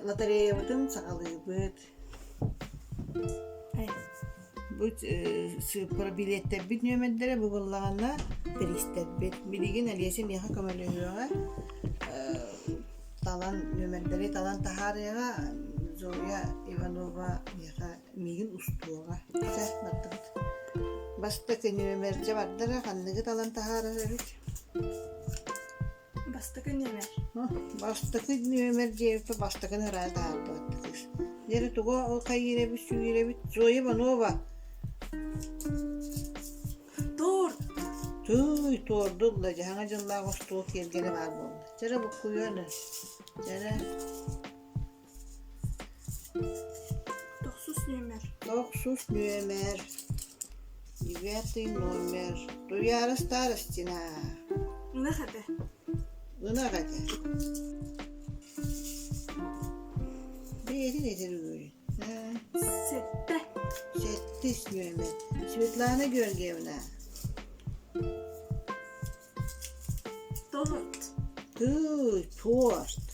Лотереябытын саҕалыыбыт. Бу сыыппара билиэттэрбит нүөмэрдэрэ бу буоллаҕына бириистэрбит. Билигин Олеся миэхэ көмөлөһүөҕэ талан нүөмэрдэри талан таһаарыаҕа Зоя Иванова миэхэ миигин устуоҕа. Чэ, бардыбыт. Бастакы нүөмэр дьэ бардара ханныгы талан таһаарар эбит? Бастакы нүөмэр. Бастакы нүөмэр диэбиппэ бастакыны ыраах таһаарбыт кыыс. Дьэ тугу ол хайыыр эбит, сүүйэр эбит? Зоя Иванова. Торт. Тыый, туорду ылла, дьаһаҥа дьыллаах остуол киэргэлэ баар буолла. Чэрэ буккуйуон Чэрэ. Тохсус нүөмэр. Тохсус нүөмэр. Девятый номер. Туйаара Старостина. Ынах этэ. Ынах этэ. Бэйэтин этэр үгүрүн. Сэттэ. Сэттис нүөмэр. Светлана Георгиевна. Торт. Тыый, торт.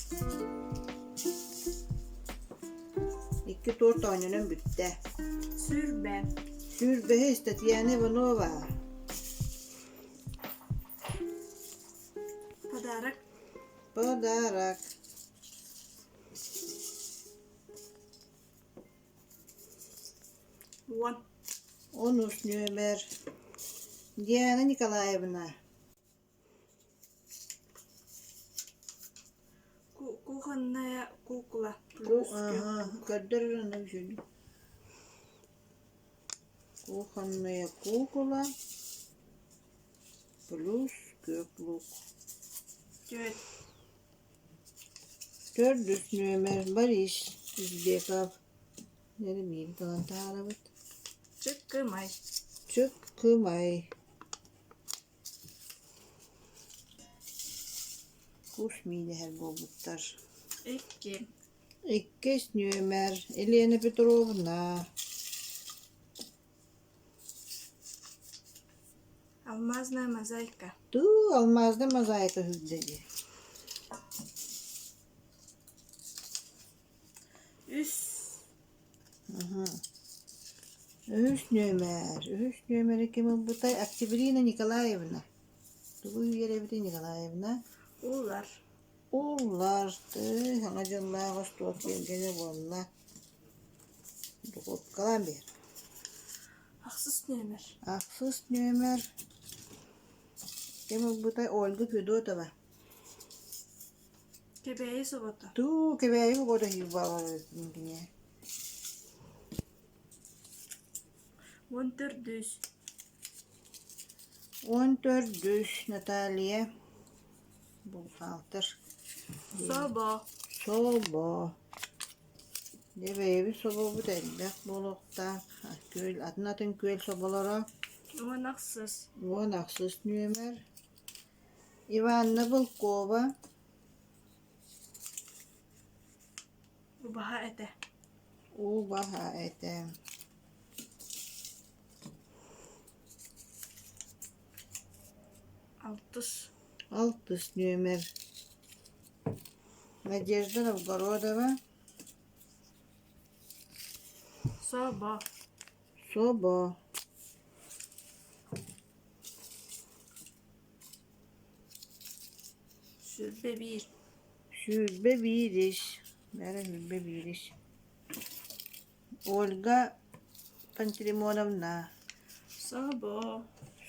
Икки торт оонньонон бүттэ. Сүүрбэ. Сүүрбэһис Татьяна Иванова. Подарок. Подарок. Уон. Онус нүөмэр. Диана Николаевна. Кухонная кукла. Көрдөрөр онно үчүгэй. Кухонная кукла плюс күөх лук. Түөрт. Төрдүс нүөмэр Борис Избеков. Миин талан таһаарабыт. Чыккымай. Чыккымай. Кус миинэһэр буолбуттар. Икки. Иккис нүөмэр Елена Петровна. Алмазная мозаика. Туу, алмазная мозаика үһү дии. Үс. Үһүс нүөмэр. Үһүс нүөмэри ким ылбытай? Октябрина Николаевна. Тугу үөрэбитий Николаевна? Улар. Улар. Тыы, саҥа дьыллаах остуол киэргэлэ буолла. Духуопкалаан биэр. Ахсыс нүөмэр. Ахсыс нүөмэр. Ким ылбытай? Ольга Федотова. Кэбээйи собото. Туу, Кэбээйи собото кини. 14. 14 Наталья бухгалтер. Собо. Собо. Дьэ бэйэбит собобут элбэх буолуохтаах. Күөл, атын-атын күөл соболоро. 16. 16 нүөмэр. Иванна Волкова Убаһа этэ. Убаһа этэ. Алтыс. Алтыс нүөмэр. Надежда Новгородова. Собо. Собо. 21. 21 ис. Бары 21 ис. Ольга Пантелеймоновна. Собо.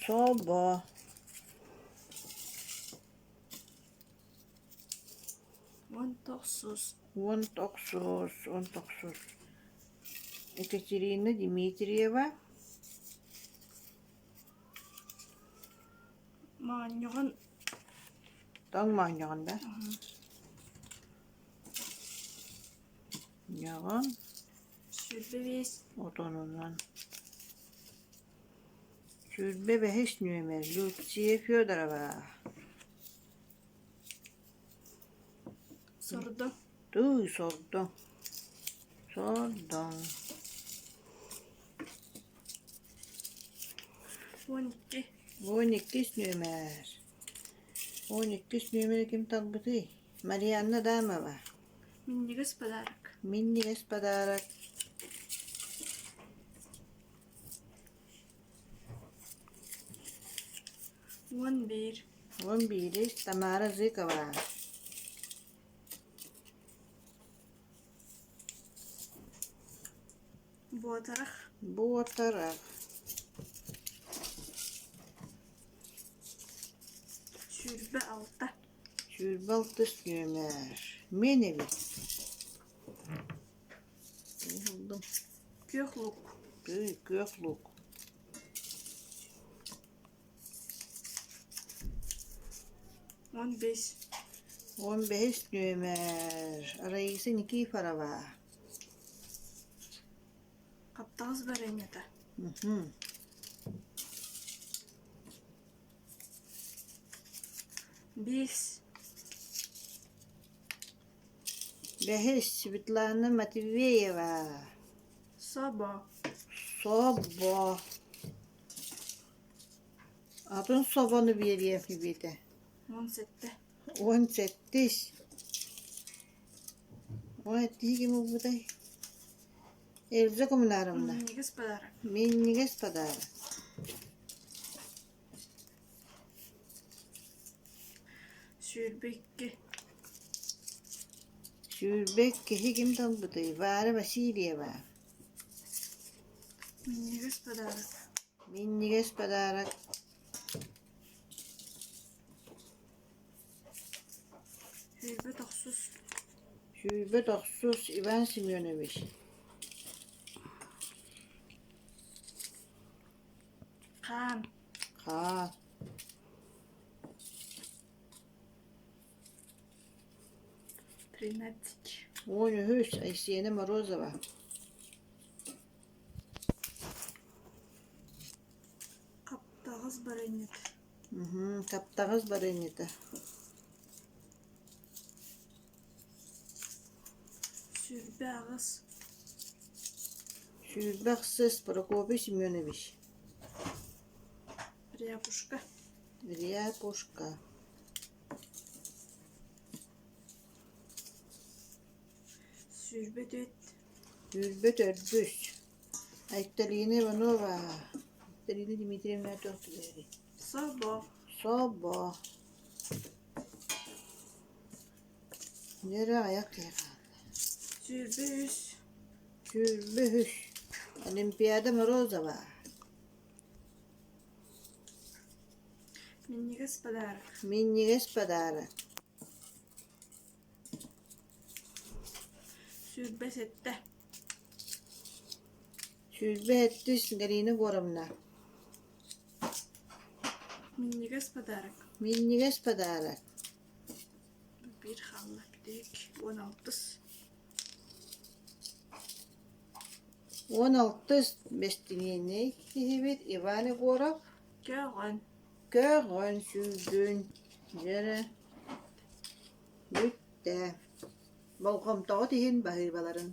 Собо. 19. 19, 19. Екатерина Дмитриева. Моонньоҕон Тоҥ моонньоҕон да? Ньоҕон 25 отонунан 25 нүөмэр Люция Федорова Сордоҥ Тыый, сордоҥ Сордоҥ 12 12 нүөмэр. 12 нүөмэри ким талбытый? Марианна Адамова. Минньигэс подарок. Минньигэс подарок. 11. 11 Тамара Зыкова. Буотарах. Буотарах. 26. 26 нүөмэр. Мин эбит. Булдум. Күөх лук. Күөх лук. 15. 15 нүөмэр. Раиса Никифорова. Хаптаҕас барыанньата. 5. Бэһис Светлана Матвеева. Собо. Собо. Атын собону биэриэм эбитэ. 17. 17. Ой, тииги булбутай. Эльза Коммунаровна. Минньигэс подарок. Минньигэс подарок. 22. 22 ким талбытый? Варя Васильева. Минньигэс подарок. Минньигэс подарок. 29. 29 Иван Семенович. Хаан. Хаан. 13. 13 Айсена Морозова. Хаптаҕас барыанньата. Хаптаҕас барыанньата. 28. 28 Прокопий Семенович. Ряпушка. Ряпушка. 24. 24. Айталина Иванова. Айталина Дмитриевна туох Собо. Собо. Нөрө айах киһи 23. 23. Олимпиада Морозова. Минньигэс подарок. Минньигэс подарок. 27. 27 Галина Егоровна. Минньигэс подарок. Минньигэс подарок. Биир хаалла бүтэһик 16. 16 бэстилиэнэй киһибит Иван Егоров. Көҕөн. Көҕөн сүүрдүн. Дьэрэ. Бүттэ. Болҕомтоҕут иһин баһыыбаларын.